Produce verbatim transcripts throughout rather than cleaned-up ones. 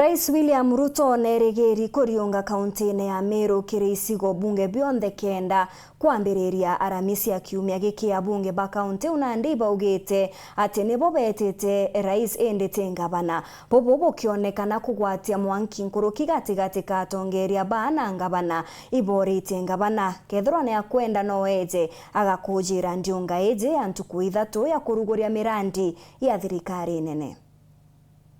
Rais William Ruto neerigiri kuriunga kauntiine ya Meru kiri icigo bunge bionthe kenda kwambiriria Aramisi ya kiumia giki. Abunge ba kaunti iu nandi ibaugite ati nibo beetite rais indi ti ngavana. Bubu bukionekana kugwatia mwanki nkuruki gatigati ka atongeeria baa na ngavana. Ibooritie ngavana, kethirwa ni akwenda no eeje agakujiira ndiunga iiji ya ntuku ithatu ya kuruguria mirandi ya thirikari nene.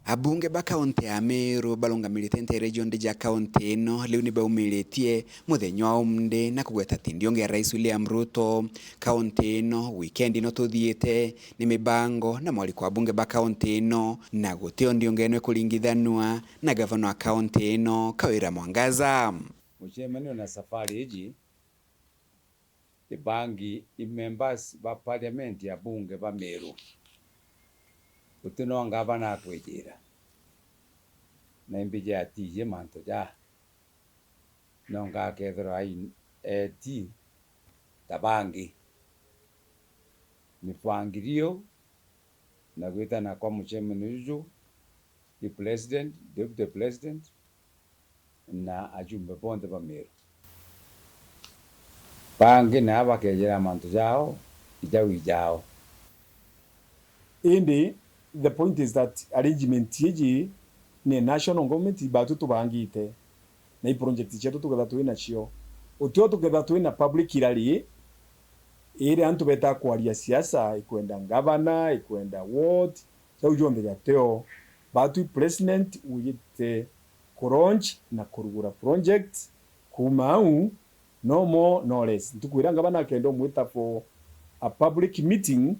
Abunge ba kaunti ya Meru barungamirite nteere cionthe cia kaunti ino riu ni baumiritie muthenya wa umunthi na kugweta ati ndiunga ya Rais William Ruto. Kaunti ino, wikendi ino tuthiite, ni mibango na mwariko wa abunge ba kaunti ino, na gutio ndiunga ino ikuringithanua na gavana wa kaunti ino, Kawira Mwangaza. Mucemanio na safari iji ibangi i members ba parliament ya bunge ba Meru. Guti no ngavana akwijira. Na imbiji atiji mantu ja. No ngakethirwa ai eti ta bangi. Mipangilio na gwitana kwa mucemanio juju i president, deputy president, na ajumbe bonthe ba Meru. Bangi na bakejera mantu jao, ijau ijao. Indi the point is that arrangement iji ni national government, batu tubangite, na i project cietu tuketha twi nacio. Utio tuketha twi na public rally, iria antu beta kwaria siasa, ikwenda ngavana, ikwenda what, jau jonthe jateo. Batu i president ujite ku launch na kurugura project. Kuuma au, no more, no less. Ntuku iria ngavana akenda umwita for a public meeting,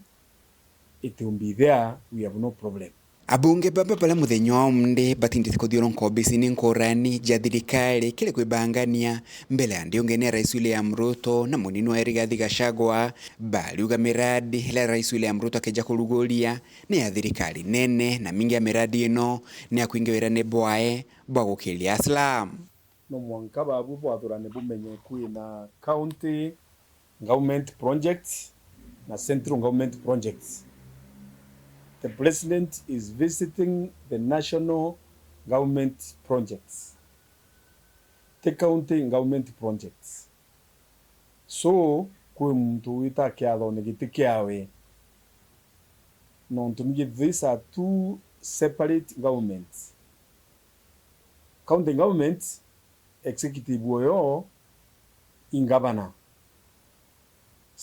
it will be there, we have no problem. Abunge baba baria muthenya wa umunthi batindite kuthiurunka obisini nkurani ja thirikari kiri kwibangania mbere ya ndiungene ya Rais William Ruto na munini wa Rigathi Gachagua, bariuga miradi iria Rais William Ruto akeja kuruguria ni ya thirikari nene, na mingi ya miradi ino ni ya kwinga wirane bwae bwa gukiria hustler. No mwanka babu bwathurane bumenye kwina county government projects na central government projects. The president is visiting the national government projects, the county government projects. So, kwi muntu wita kiathone giti kiawe, nontu ningi these are two separate governments. County government executive oyo i ngavana.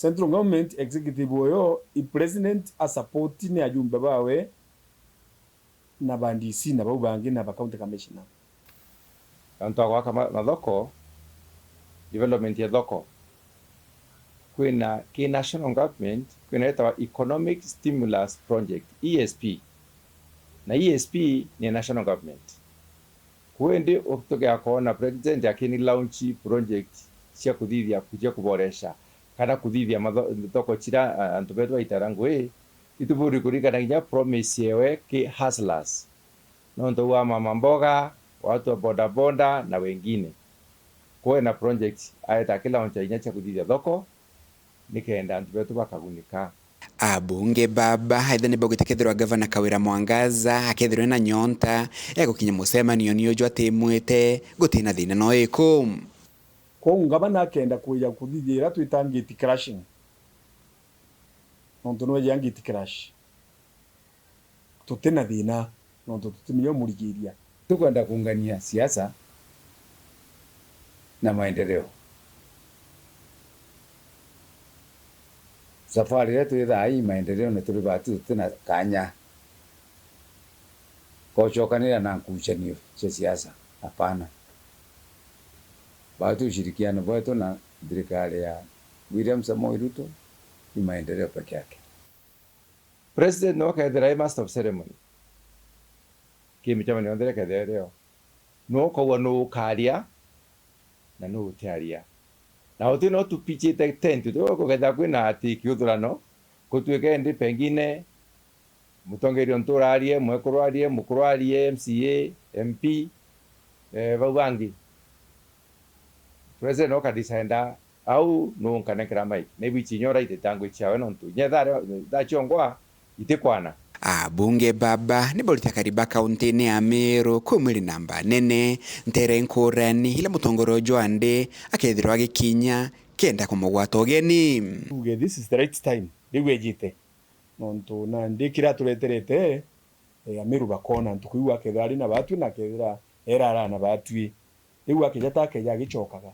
Central government executive oyo i president a support ni ajumbe bawe na ba D C na bau bangi na ba county commissioner. Antu a gwaka ma-, mathoko, development ya thoko, kwina ki national government, kwina yetawa Economic Stimulus Project, E S P. Na E S P ni national government. Kuu indi u-, tugeakoona president akini launch project cia kuthithia, cia kuboresha kana kuthithia matho-, thoko cira, a-, antu betu baitara ngui, ituburi kuririkana kinya promise yewe ki hustlers. Nontu wa mama mboga, watu wa bodaboda na wengine. Kwena project aeta akilauncha inya cia kuthithia thoko, nikenda antu betu bakagunika. Abunge baba aitha ni baugite kethirwa Gavana Kawira Mwangaza akethirwa ena nyonta ya gukinya mucemanio ni uju atimwite, gutina thina no iku. Kwou ngavana akenda kwija kuthithia iria twita gate crushing, nontu nweja gate crush, tutina thina, nontu tutimenya umurigiria. Tukwenda kuungania siasa na maendeleo. Safari iria twi thaa ii, maendeleo ni turi bati, tutina kanya ka ucokanira na nkucanio cia siasa. Hapana. Bati ushirikiano bwetu na thirikari ya William Samoei Ruto ni maendeleo peke yake. President niwe ukethira e master of ceremony. Ki micemanio yonthe iria ikethira irio, niwe ukauga nuu ukaria na nuu utiaria. Na uti no tupichite tent, uti kukethira kwina ati kiuthurano, gutuike indi pengine mutongeria untu urarie, mwekuru arie, mukuru arie, M C A, M P, eh, bau bangi. President ukadecida au nuu nkanenkera mic. Na ibwichi inya uraitite ngui ciawe nontu inya thaa ria, thaa ciongwa itikwana. Abunge baba ni baurite akariba kaunti-ini ya Meru, kuu mwiri namba nene, ntere nkurani ila mutongoria uju andi akethirwa agikinya kenda kumugwata ugeni. Tuge, this is the right time, riu ejite. Nontu nandi kira tureterete, eh, Ameru bakona ntuku iu akethira ari na batwi na akethira erara na batwi. Riu akeja ta akeja agicokaga.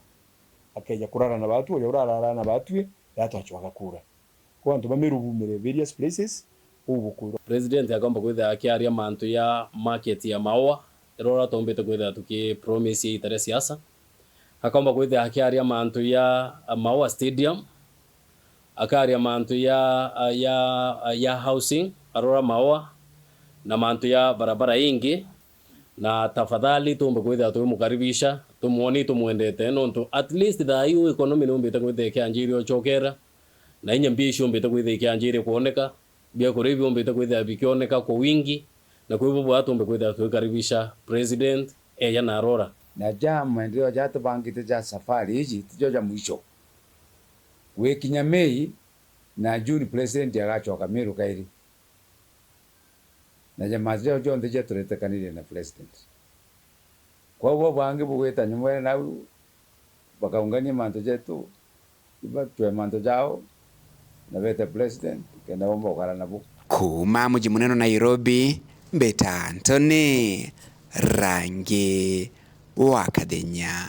Akeja kurara na batwi, uria urarara na batwi, ya twacwaga kura. Kwa antu ba Meru bumire various places, uu bukwirwa. President akomba kwithira akiaria mantu ya market ya Maua, iria uria tumbite kwithira tuki promise iita ria siasa. Akomba kwithira akiaria mantu ya Maua Stadium, akaria mantu ya, ya, ya housing, arora Maua, na mantu ya barabara ingi, na tafadhali tumbe kwithira twimukaribisha, tumwoni tumwendete, nontu at least thaa iu economy numbite kwithira ikianjiria ucokera, na inya mbia iciumbite kwithira ikianjiria kwoneka, biakuria biumbite kwithira bikioneka kwa wingi, na kwa hivyo bwa tumbe kwithira twikaribisha president eja na arora. Na ja maendeleo ja tubangite ja safari iji tijo ja mwisho. Gwikinya Mei na June, president agacoka Meru kairi. Na jamaa jau jonthe jaturetekanirie na president. Kwou bo bangi bugwita nyuma nau bakaungania mantu jetu, ibatwe mantu jao, na bete president, kenda bomba gukara nabo. Kuuma muji munene Nairobi, mbita Anthony Rangi wa Kathenya.